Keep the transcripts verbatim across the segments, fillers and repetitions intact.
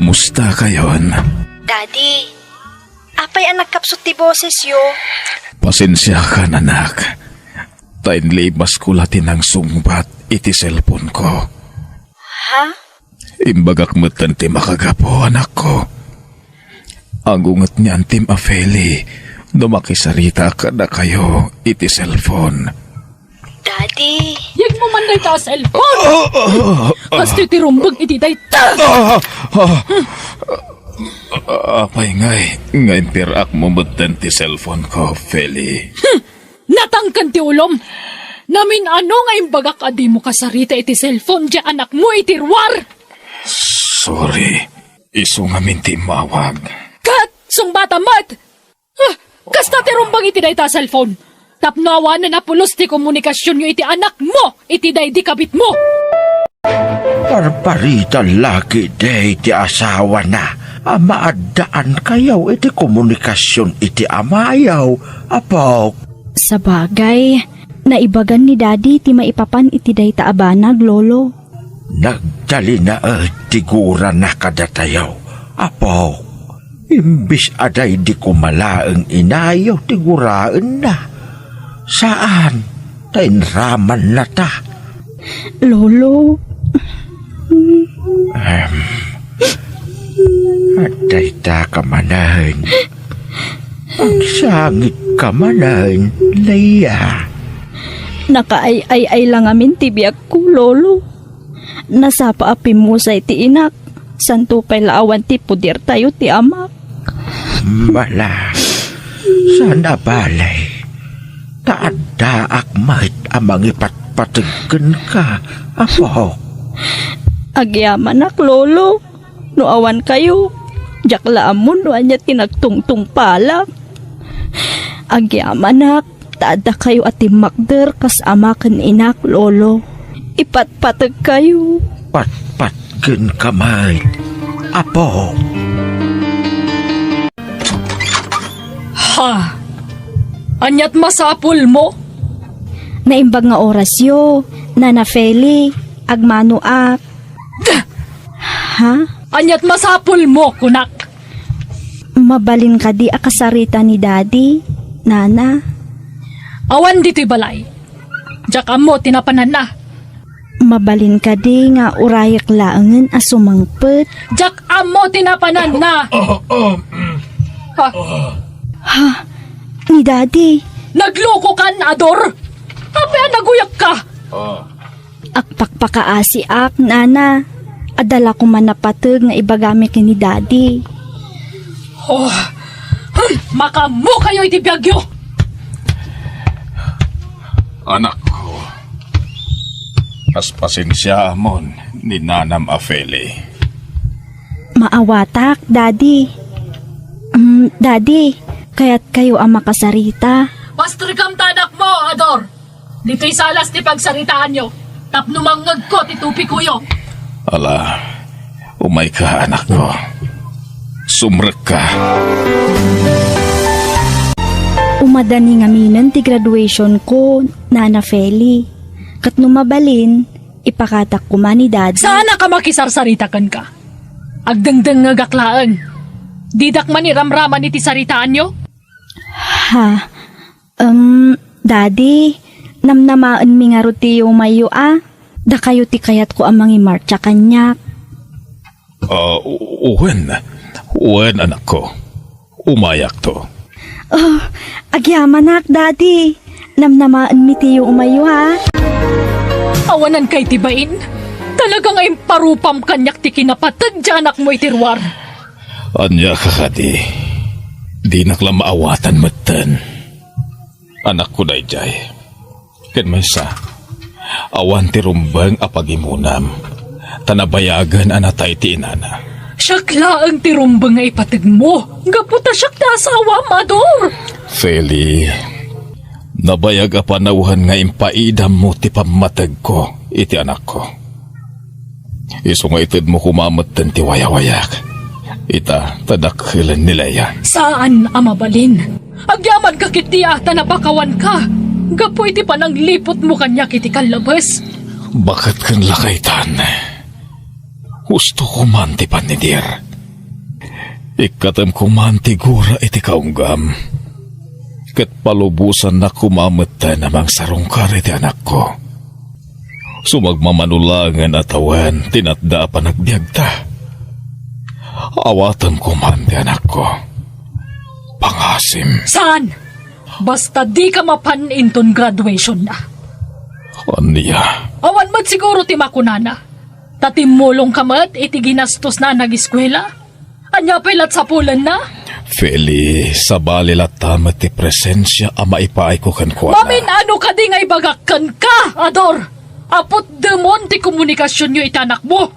Mustakayon? Daddy, apay a nagkapsut ti bosesyo? Pasensiakan, anak. Ta inlibasko la ti nangsungbat iti cellphone-ko. Ha? Imbagak metten ti makagapu, anakko. Agunget ni Antim a Feli no makisaritaak kadakayo iti cellphone. Daddy. Yegmo man dayta a cellphone. Ah, ah, ah, ah. Kastoy ti rumbeng iti dayta. Ah, ah. Apay ngay, nga inpirakmo metten ti cellphone-ko, Feli? Hmm. Natangken ti ulom. Namin-ano nga imbagak a dimo kasarita iti cellphone ti anakmo iti ruar? Sorry. Isu ngamin ti immawag. Ket sungbata met. Ah, kasta ti rumbeng iti dayta a cellphone. Tapno awanen a pulos ti komunikasionyo iti anakmo iti daydi kabitmo. Parparita la ketdi ti asawana a maaddaankayo iti komunikasion iti amayo, apok. Sabagay, naibagan ni Daddy ti maipapan iti dayta a banag, Lolo. Nagtalinaed ti gurana kadatayo, apok. Imbis a daydi koma laeng inayo ti guraenna. Saan, ta inramannata. Lolo. Em, adda ita ka manen. Agsangitka manen, Leia. Nakaay-ay-ay la ngamin ti biagko, Lolo. Nasapa a pimmusay ti inak, santo pay la awan ti pudertayo ti amak. Bala, saan a balay, ta addaak met a mangipatpateg kenka, apok. Agyamanak, Lolo, no awankayo, diak la ammo no ania ti nagtungtungpalak. Agyamanak, ta addakayo a timmakder kas ama ken inak, Lolo. Ipatpategkayo. Patpatgenka met, apo. Ha? Aniat masapulmo? Naimbag nga orasyo, Nana Feli, agmanoak. Ha? Aniat masapulmo, kunak? Mabalin kadi a kasarita ni Daddy, Nana? Awan ditoy balay. Diak ammo ti napananna. Mabalin kadi nga urayek laengen a sumangpet? Diak ammo ti napananna. Ah, ah, ah, mm. Ha? Ha? Ni Daddy? Naglokokan, Ador? Apay a naguyakka? Ah. Agpakpakaasiak, Nana. Adda la koma napateg nga ibagami ken ni Daddy. Oh, hmm, makaammokayo iti biagyo! Anakko, kas pasensiaamon ni nanam a Feli. Maawatak, Daddy. Mm, Daddy, kayatkayo a makasarita? Pastrekam ta anakmo, Ador! Ditoy salas ti pagsaritaanyo, tapno mangngegko ti tupikoyo. Ala, umayka, anakko. Sumrekka. Umadani ngaminen ti graduationko, Nana Feli. Ket no mabalin, ipakatak koma ni Daddy. Saanak a makisarsarita kenka. Agdengdengngegak laeng. Didak man iramraman iti saritaanyo? Ha? Em, Daddy, namnamaenmi ngarud ti yumayyo a. Dakayo ti kayatko a mangimartsa kaniak. Ah, u-, wen. Wen, anakko. Umayakto. Oh, agyamanak, Daddy. Namnamaenmi ti yumayyo, ha? Awanan kay ti bain? Talaga nga imparupam kaniak ti kinapateg ti anakmo iti ruar. Ania ka kadi? Dinak la maawatan metten. Anakko daydiay. Ken maysa, awan ti rumbeng a pagimonam, ta nabayagen a natay ti inana. Siak laeng ti rumbeng nga ipategmo, gapu ta siak ti asawam, Ador! Feli, nabayag a panawen nga impaidammo ti pammategko iti anakko. Isu nga itedmo koma metten ti wayawayak. Ita, ta dakkelen ni Lea. Saan a mabalin. Agyamanka ketdi a ta napakawanka gapu iti panangliputmo kaniak iti kallabes. Baket ken lakaytan. Husto koman ti pannidir. Ikkatem koman ti gura iti kaunggam, ket palubosannak koma metten a mangsarungkar iti anakko. Sumagmamano laengen a tawen ti natda a panagbiagta. Awatem koman ti anakko. Pangasim. Saan! Basta dika mapan inton graduationna. Ania? Awan met siguro ti makunana. Ta timmulongka met iti ginastosna a nagiskuela. Ania pay la't sapulenna? Feli, sabali latta met ti presensia a maipaayko kenkuana. Mamin-ano kadi nga ibagak kenka, Ador? Aput demon ti komunikasionyo iti anakmo.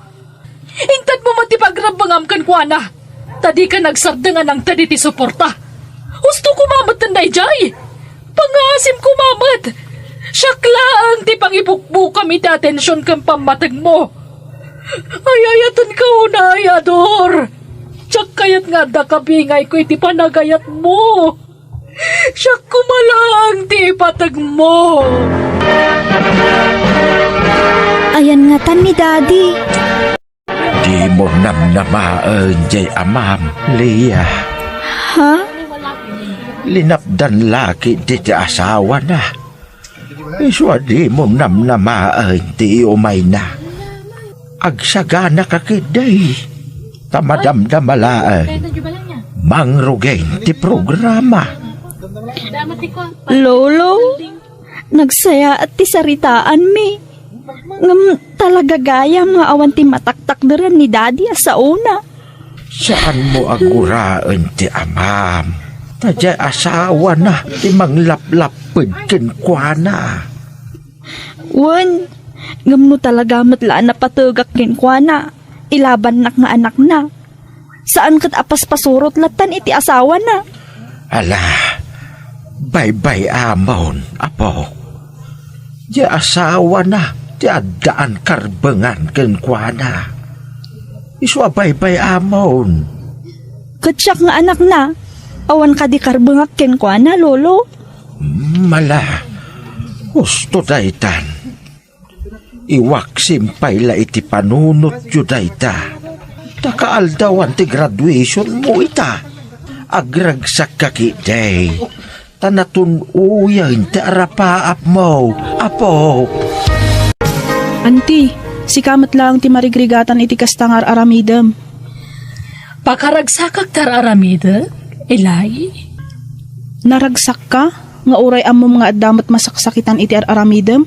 Intedmo met ti pagrebbengam kenkuana, ta dika nagsardeng a nangted iti suporta. Husto koma metten daydiay. Pangasim koma met. Siak laeng ti pangibukbukam iti atension ken pammategmo. Ay-ayatenka unay, Ador. Diak kayat nga adda kabingayko iti panagayatmo. Siak koma laeng ti ipategmo. Ayan ngatan ni Daddy. Dimo namnamaen jay amam, Leah. Ha? Linapdan la ketdi ti asawana. Isu a dimo namnamaen ti iumayna. Agsaganaka ketdi. Ta madamdama laeng. Mangrugin ti programa. Lolo, nagsayaat ti saritaanmi. Ngem talaga gayam nga awan ti mataktakderan ni Daddy a saona. Saanmo a guraen ti amam. Ta diay asawana ti manglaplapped kenkuana. Wen, ngem no talaga met la a napategak kenkuana, ilabannak nga anakna. Saan ket a paspasurot lattan iti asawana. Ala, baybay-amon, apo. Diay asawana ti addaan karbengan kenkuana. Isu a baybay-amon. Ket siak nga anakna, awan kadi karbengak kenkuana, Lolo? Mm, ala, husto daytan. Iwaksim pay la iti panunotyo dayta. Ta kaaldawan ti graduationmo ita. Agragsakka ketdi. Ta natun-oyen ti arapaapmo, apo. Anti, sika met laeng ti marigrigatan iti kasta nga ar-aramidem. Pakaragsakak ti ar-aramidek, Eli? Naragsakka nga uray ammom nga adda met masaksakitan iti ar-aramidem?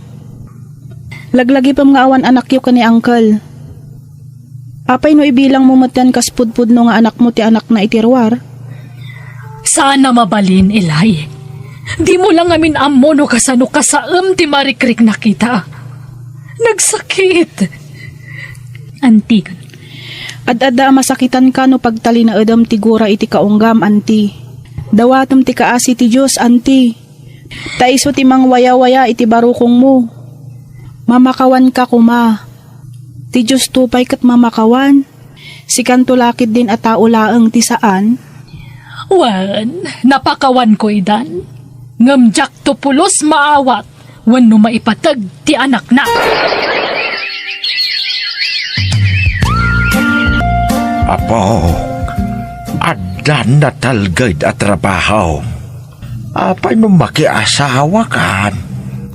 Laglagipem nga awan anakyo ken ni Uncle. Apay no ibilangmo met ti kas pudpudno nga anakmo ti anakna iti ruar? Saan a mabalin, Eli. Dimo la ngamin ammo no kasano kasaem ti marikriknak ita. Nagsakit. Anti. Ad-adda a masakitanka no pagtalinaedem ti gura iti kaunggam, anti. Dawatem ti kaasi ti Dios, anti. Ta isu ti mangwayawaya iti barukongmo. Mamakawanka koma. Ti Diosto pay ket mamakawan. Sikanto la ketdin a tao laeng ti saan? Wen, napakawanko idan. Ngem diakto pulos maawat wenno maipateg ti anakna. Apok, addan natalged a trabaho. Apay no makiasawakan?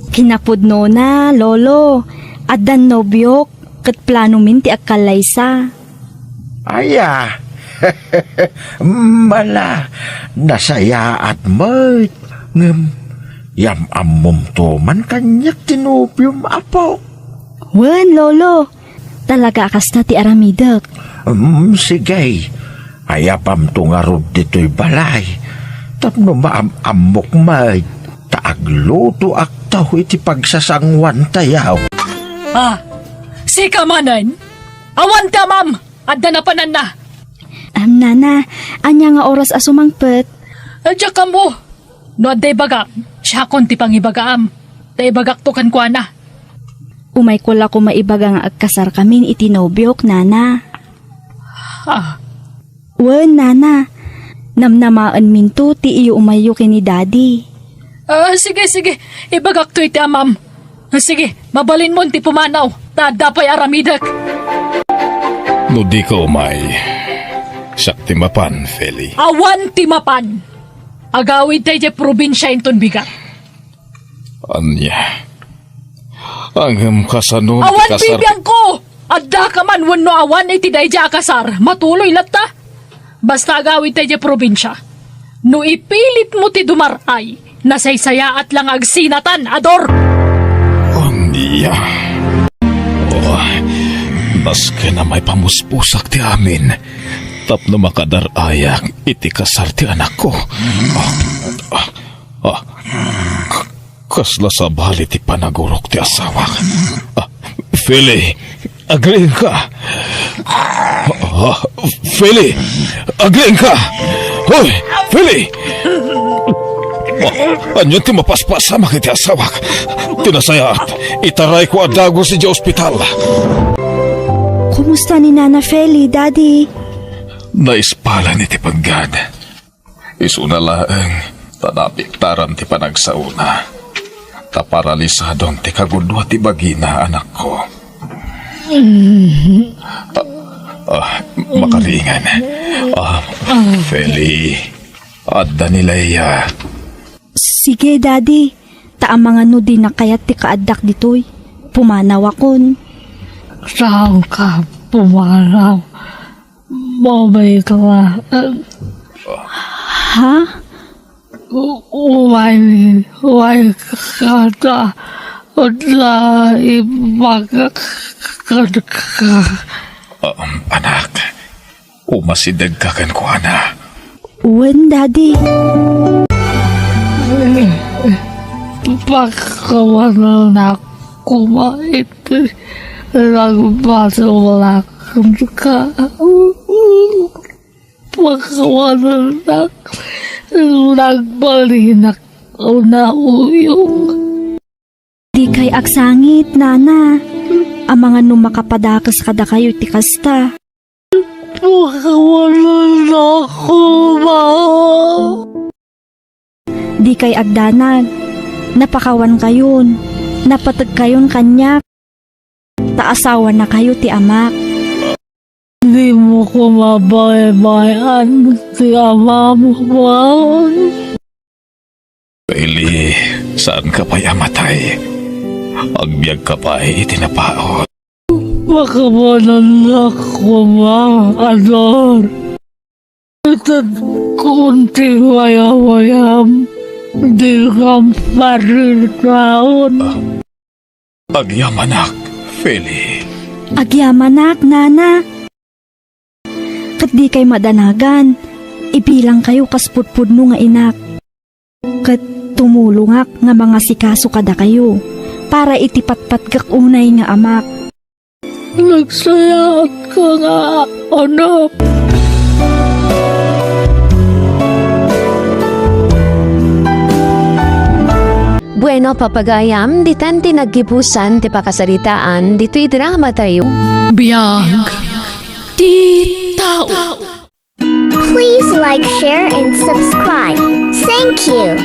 Kinapudnona, Lolo. Addan nobiok, ket planomin ti agkallaysa. Aya, mala, nasayaat met. Ngem, yam-ammomto man kaniak ti nobiom, apo. Wen, Lolo. Talaga a kasta ti aramidek. Mm, sige. Ayabamto ngarud ditoy balay. Tapno maam-ammok met. Ta aglutoakto iti pagsasanguantayo. Ah, sika manen? Awan ti amam! Adda napananna. Am, nana, ania nga oras a sumangpet? Diak ammo. No adda ibagam, siakon ti pangibagaam. Ta ibagakto kenkuana. Umayko la koma ibaga nga agkasarkamin iti nobiok, nana. Ah. Wen, nana. Namnamaenminto ti iumayyo ken ni Daddy. Ah, sige, sige. Ibagakto iti amam. Ah, sige, mabalinmon ti pumanaw, ta adda pay aramidek. No dika umay, Siak ti mapan, Feli. Awan ti mapan. Agawidta idiay probinsia inton bigat. Ania? Ngem kasano ti Awan kasar- bibiagko! Addaka man wenno awan iti daydiay a kasar, matuloy latta. Basta agawidta idiay probinsia. No ipilitmo ti dumar-ay, nasaysayaat la nga agsinatan, Ador! Ania? Oh, nasken a maipamuspusak ti amin tapno makadar-ayak iti kasar ti anakko. Ah, ah, ah, kasla sabali ti panagurok ti asawak. Ah, Feli, agriingka. Ah, Feli, agriingka. Hoy, Feli! Ah, ania ti mapaspasamak iti asawak? Ti nasayaat, itarayko a dagus idiay ospital. Kumusta ni Nana Feli, Daddy? Naispalan iti panggad. Isuna laeng ta napiktaran ti panagsaona. Ta paralisadon ti kagudua ti bagina, anakko. Ah, ah, makaringan. Ah, Feli, adda ni Leia. Sige, Daddy. Ta amangan no dinak kayat ti kaaddak ditoy, pumanawakon. Saanka pumanaw? Mabay ka. Ha? Umay, umay ka ta, ta ibagak kadka. Um, anak, umasidegka kenkuana. Wen, Daddy. Pakawanak koma iti nagbasol a kenka. Pakawanak, nagbalinak a nauyong. Dikay agsangit, Nana. Amangan no makapadakes kadakayo ti kasta. Pakawanak koma. Dikay agdanag. Napakawankayon. Napategkayon kaniak. Ta asawanakayo ti amak. Dimo koma baybay-an ti amam, Juan. Eli, saanka pay a matay. Agbiagka pay iti napaut. Pakawanak koma, Ador. Itedkon ti wayawayam, dikam paritaon. Agyamanak, Feli. Agyamanak, Nana. Ket dikay madanagan, ibilangkayo kas pudpudno nga inak. Ket tumulongak nga mangasikaso kadakayo para iti patpatgek unay nga amak. Nagsayaatka nga anak. Bueno, papagayam, ditan ti naggibusan ti pakasaritaan ditoy drama tayo. Biag ti tao. Please like, share, and subscribe. Thank you.